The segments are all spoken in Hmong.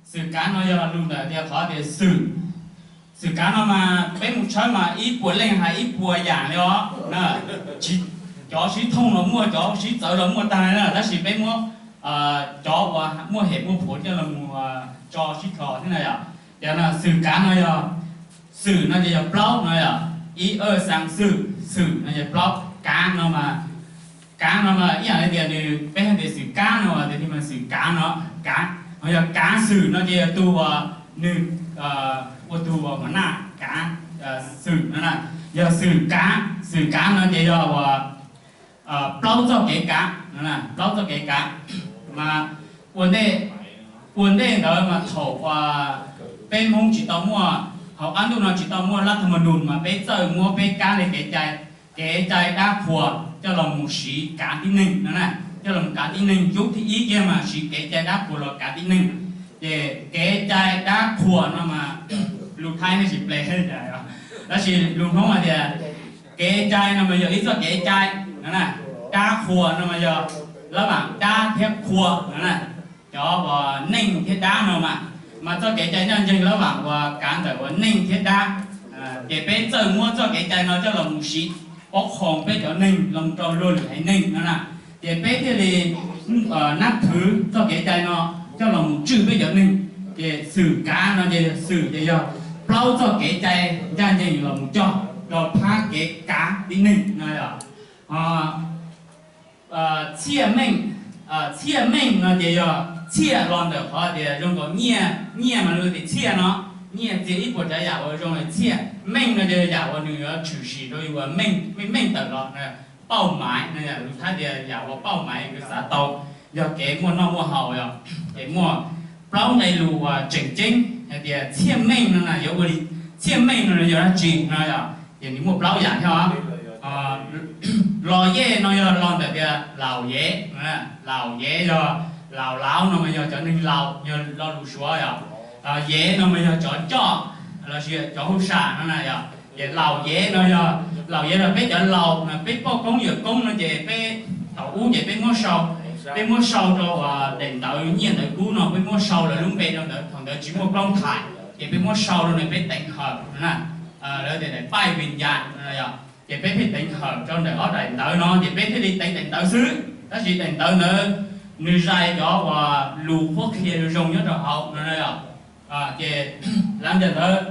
Xwm kav no yog lus ntawm tias qhov tias xwm, xwm kav no mas peb mus tshawb mas ib puas leej hais ib puas yam li os. Cov sib thooj los muaj, cov sib txawv los muaj tag na, tab sis peb muab cov uas muaj hem muaj phuav coj los mus tso sib kho thiab na yom. Ces no xwm kav no yog, xwm no ces yog plaub no yom, ib, xaam, xwm, xwm no ces plaub, kav no mas, kav no mas ib yam li tias nws, peb hais tias xwm kab no tias li mas xwm kav no, kav no yog kav xwm no ces yog tus uas nws ua tus uas mov naj kav xwm no na, yog xwm kav, xwm kav no ces yog uas plaub txoj kev kav, plaub txoj kev kav. Mas ua ntej, ua ntej ntawd mas thaum uas peb Hmoob tsis tau muaj, hauv qab ntuj no tsis tau muaj lab thas mas nus mas peb txawj muab peb kab li kev cai, kev cai dab qhuas coj los mus siv kav tib neeg no na, coj los mus kav tib neeg. Yub thib ib kiag mas siv kev cai dab qhuas los kav tib neeg. Ces kev cai dab qhuas no mas lus Thaib nej tsis pleg, tab sis lus Hmoob hais tias kev cai no mas yog ib txoj kev cai no na, dab qhuas no mas yog lab vam dab thiab qhua no na, cov uas neej thiab dab no mas, mas txoj kev cai ncaj ncees lab vam uas kav ntawm uas neej thiab dab. Ces peb txawj muab txoj kev cai no coj los mus siv pov khoom peb cov neeg los rau luag lwm haiv neeg no na, ces peb thiaj li nab thwv txoj kev cai no coj los mus tswj peb cov neeg. Ces xwm kav no ces xwm ces yog plaub txoj kev cai ncaj ncees los mus coj rau phab kev kav tib neeg no yom. Txhiaj meej, txhiaj meej no ces yog txhiaj los ntawm qhov tias zoo nkaus nyiaj, nyiaj mas lus tias txhiaj no, nyiaj txiag ib puas tsav yam uas zoo li txhiaj. Meej no ces yam uas nws yuav tshwm sim rau yus uas meej, meej meej tawm los, pauj maiv no yom, lus Thaib tias yam uas pauj maiv kws xav tau, yog kev muaj noj muaj haus yom. Ces muaj plaub nqe lus uas tseem ceeb hais tias txhiaj meej no na yuav ua li, txhiaj meej no yog dab tsi no yom, ces nws muaj plaub yam thiab os. Los yej no yog los ntawm tias laus yev, laus yev yog, laus laus no mas yog cov neeg laus, yog lo lus Suav yom. Yev no mas yog cov coj lossis cov hauj sam no na yom. Ces laus yev no yog, laus yev los peb cov laus, peb poj koob yawm koob no ces peb thaum ub ces peb muab sau, peb muab sau rau daim ntawv nyiaj ntawv kub no, peb muab sau lawv lub npe rau ntawd. Thaum ntawd tsis muaj plaub nthaim ces peb muab sau rau nws, peb teev hawm na, lawv tias daim paij vim yam no yom. Ces peb thiaj teev hawm rau ntawm ob daim ntawv no, ces peb thiaj li teev daim ntawv xwb, tab sis daim ntawv ntawd nws zais cov uas lus qhuab qhia zoo zoo nyob rau hauv no na yom. Ces lav ntawm ntawd,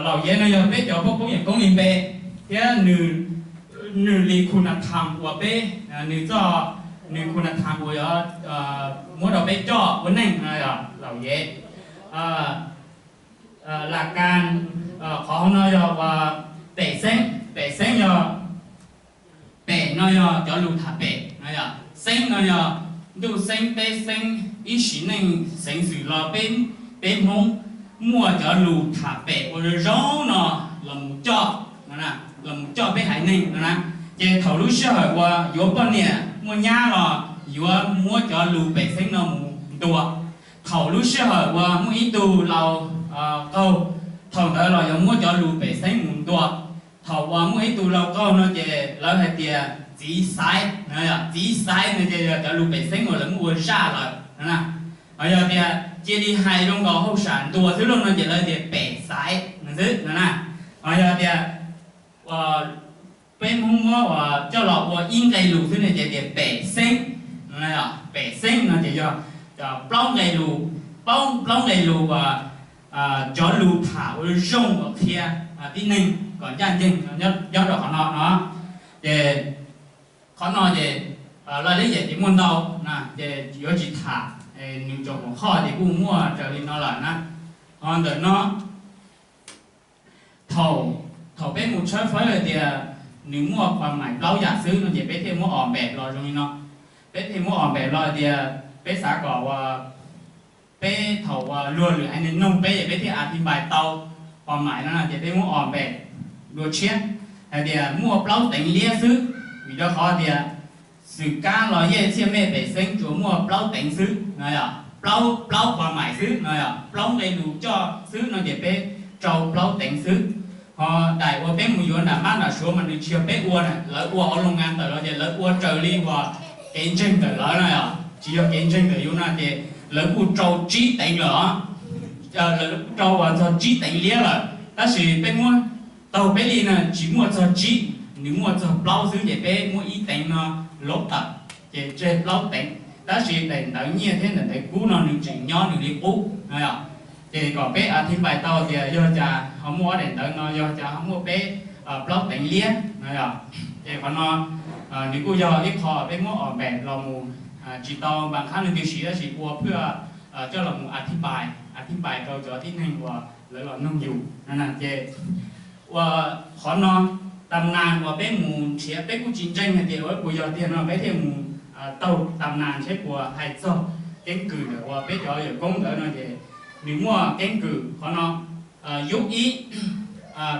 laus yev no yog peb cov poj koob yawm koob li npe, thiab nws, nws li khu na tham uas peb, nws txoj, nws khu na tham uas yog muab rau peb coj ua neej no yog laus yev. Lam kas, qhov hauv no yog uas pem xeeb, pem xeeb yog, pem no yog cov lus tham pem no yog, xeeb no yog ntuj xeeb teb xeeb, ib sim neej xeev xwm los peb, peb Hmoob muaj cov lus tham pem uas zoo zoo no los mus coj, los mus coj peb haiv neeg no na. Ces thaum lub sij hawm uas yuav poj niam muaj nyab los yuav muab cov lus pem xeeb no mus ntuas. Thaum lub sij hawm uas muaj ib tug laus qaug, thaum ntawd los yuav muab cov lus pem xeeb mus ntuas. Thaum uas muaj ib tug laus qaug no ces lawv hais tias txiv xaiv, txiv xaiv no ces yog cov lus pem xeeb uas lawv muab ua zaj lawm no na. Ho yog tias cia li hais zoo nkaus hauj sam ntuas xwb lauj no ces lawv tias pem xaiv no xwb no na. Ho yog tias peb Hmoob muab coj los ua ib nqe lus xwb no ces tias pem xeeb no, pem xeeb no ces yog plaub nqe lus, plaub, plaub nqe lus uas cov lus tham ua zoo uas qhia tib neeg kom ncaj ncees nyob rau qhov no no. Ces qhov no ces laj leb yam ces muaj ntau na, ces yuav tsis tham, nws tsoom hom qhoj ces kuj muaj raws li no lawm na. Ho ntawm no, thaum, thaum peb mus tshawb fawb hais tias nws muaj qhov maim plaub yam xwb no ces peb thiaj muab os npem los zoo li no. Peb thiaj muab os npem los hais tias peb xav kom uas peb thaum uas luag lwm haiv neeg noog peb ces peb thiaj a thi npais tau qhov maim no ces peb muab os npem dua tshiab hais tias muaj plaub teev liab xwb, vim rau qhov tias xwm kab los yej txhiaj mej pem xeeb tsuas muaj plaub teev xwb no yom, plaub, plaub qhov maim xwb no yom, plaub nqe lus coj xwb no ces peb rau plaub teev xwb. Ho daim uas peb mus yuav nram mab nram suav mas nws tsis yog peb ua na, lawv ua hauv loos nkas ntawm los ces lawv ua raws li uas kev ntseeg ntawm lawv na yom, tsis yog kev ntseeg ntawm yus no ces lawv kuj rau tsib teev lawm os. Lawv rau uas txog tsib teev liab lawm, tab sis peb muab taug peb li no tsis muaj txog tsib, nws muaj txog plaub xwb, ces peb muab ib teev no laub tawm, ces tseg plaub teev. Tab sis daim ntawv nyiaj thiab daim ntawv kub no nws tseem nyob nws li qub no. Ces kom peb a thib npais tau tias yog cas ho muaj ob daim ntawv no, yog cas ho muaj peb plaub teev liab no. Ces qhov no nws kuj yog ib qho peb muab o npem los mus, tsis tau npa qhab leej twg siv, tab sis ua phwj coj los mus a thib npais, a thib npais rau cov tib neeg uas lawv los noog yus. Ces ua qhov no, tam nas uas peb mus nrhiav, peb kuj tsis ntseeg hais tias ua puas yog tiag no, peb thiaj mus taug tam nas seb puas hais txog keeb kwm ntawm uas peb cov yawm koob ntawd no. Ces nws muaj keeb kwm qhov no, yub ib,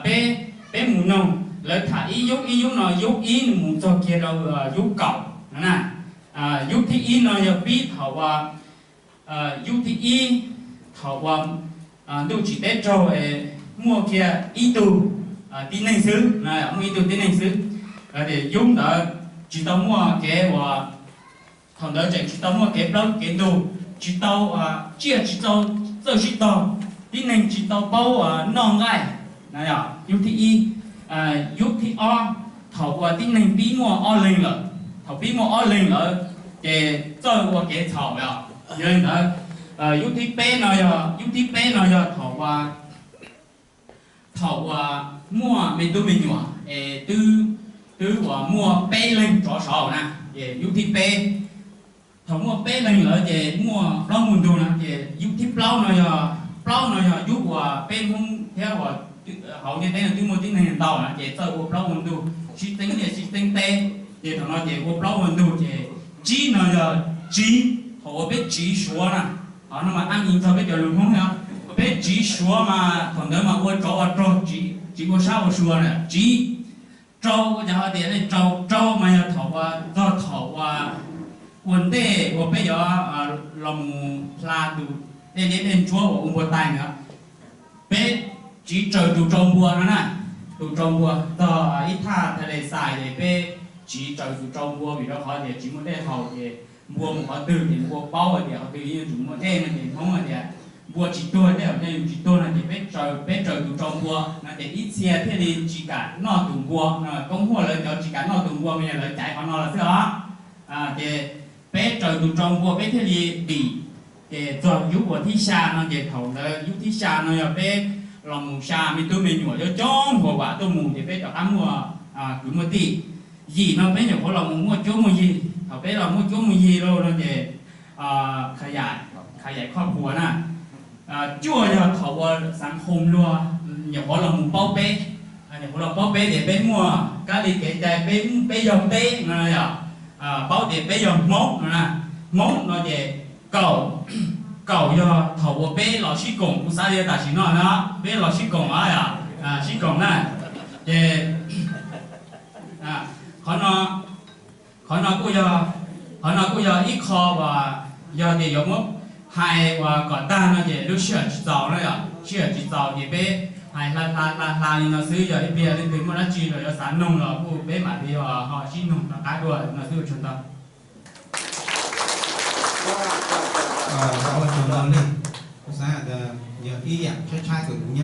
peb, peb mus noog lawv tham ib yub, ib yub no, yub ib mus txog kiag rau yub kaum no na. Yub thib ib no yog pib thaum uas, yub thib ib, thaum uas ntuj tsim teb raug, muaj kiag ib tug tib neeg xwb, muaj ib tug tib neeg xwb. Yub ntawd tsis tau muaj kev uas, thaum ntawd tseem tsis tau muaj kev plaub kev ntug, tsis tau tsiaj tsis tau txawj sib tog, tib neeg tsis tau paub noj nqaij. Yub thib ib. Yub thib ob, thaum uas tib neeg pib muaj ob leeg lawm, thaum pib muaj ob leeg lawm ces txawj ua kev txhaum os. Yog li ntawd, yub thib peb no yog, yub thib peb no yog thaum uas, thaum uas muaj me tub me nyuam es twb, twb uas muaj peb leeg rov saud na, ces yub thib peb. Thaum muaj peb leeg lawm ces muaj plaub muaj ntug no, ces yub thib plaub no yog, plaub no yog yub uas peb Hmoob thiab uas hauv ntiaj teb no twb muaj tib neeg ntau na, ces txawj ua plaub ua ntug, sib txeeb liaj sib txeeb teb. Ces thaum no ces ua plaub ua ntug. Ces tsib no yog tsiv, thaum uas peb tsiv suav na, qhov no mas aj i txog peb cov lus Hmoob no, peb tsiv suav mas thaum ntawd mas ua tsov ua rog, tsiv ua sab ua sua na. Tsiv. Rau, ua cas ho tias rau, rau mas yog thaum uas txog thaum uas ua ntej uas peb yuav los mus hla tus dej liab dej ntsuab uas ua npua tais ntawd, peb tsiv raws tus tsau npua no na. Tus tsau npua txog ib thaj tha le xais ces peb tsiv raws tus tsau npua, vim rau qhov tias tsis muaj dej haus ces npua mus qhov twg ces npua paub hais tias qhov twg yuav tsum muaj dej no ces Hmoob hais tias npua tsis tuag, dej haus ces yus tsis tuag no ces peb raws, peb raws tus tsau npua no ces ib txhia thiaj li tsis kam noj tus npua no. Koob Huaj lawv cov tsis kam noj tus npua mas yog lawv caiv qhov no los xwb os. Ces peb raws tus tsau npua peb thiaj li dim. Ces txog yub uas thib xya no ces thaum ntawd yub thib xya no yog peb los mus xya me tub me nyuam coob coob nqhuav vam tuaj mus ces peb rov qab muaj kwv muaj tij. Yim no peb nyuam qhuav los mus muaj cuab muaj yig, thaum peb los muaj cuab muaj yig lawm no ces kha yaim, kha yaim khoj phuas na. Cuaj yog thaum uas xav qhum luag nyuam qhuav los mus paub peb, nyuam qhuav los paub peb tias peb muaj kab li kev cai, peb, peb yog peb no yog, paub tias peb yog Hmoob no na. Hmoob no ces kaum, kaum yog thaum uas peb los sib koom, kuv xav li tam sim no na, peb los sib koom os, sib koom na. Ces qhov no, qhov no kuj yog, qhov no kuj yog ib qho uas yog tias yuav muab hais uas kom tag no ces lub sij hawm tsis txaus na yom, sij hawm tsis txaus ces peb hais hla hla hla hla li no xwb, yog ib pliag leej twg muaj dab tsi los yuav xav noog los kuj peb mam li ho sib noog tom qab dua no xwb, ua tsaug ntau. Ua tsaug ntau Leej, kuv xav tias yog ib yam tshaib tshaib tus kuv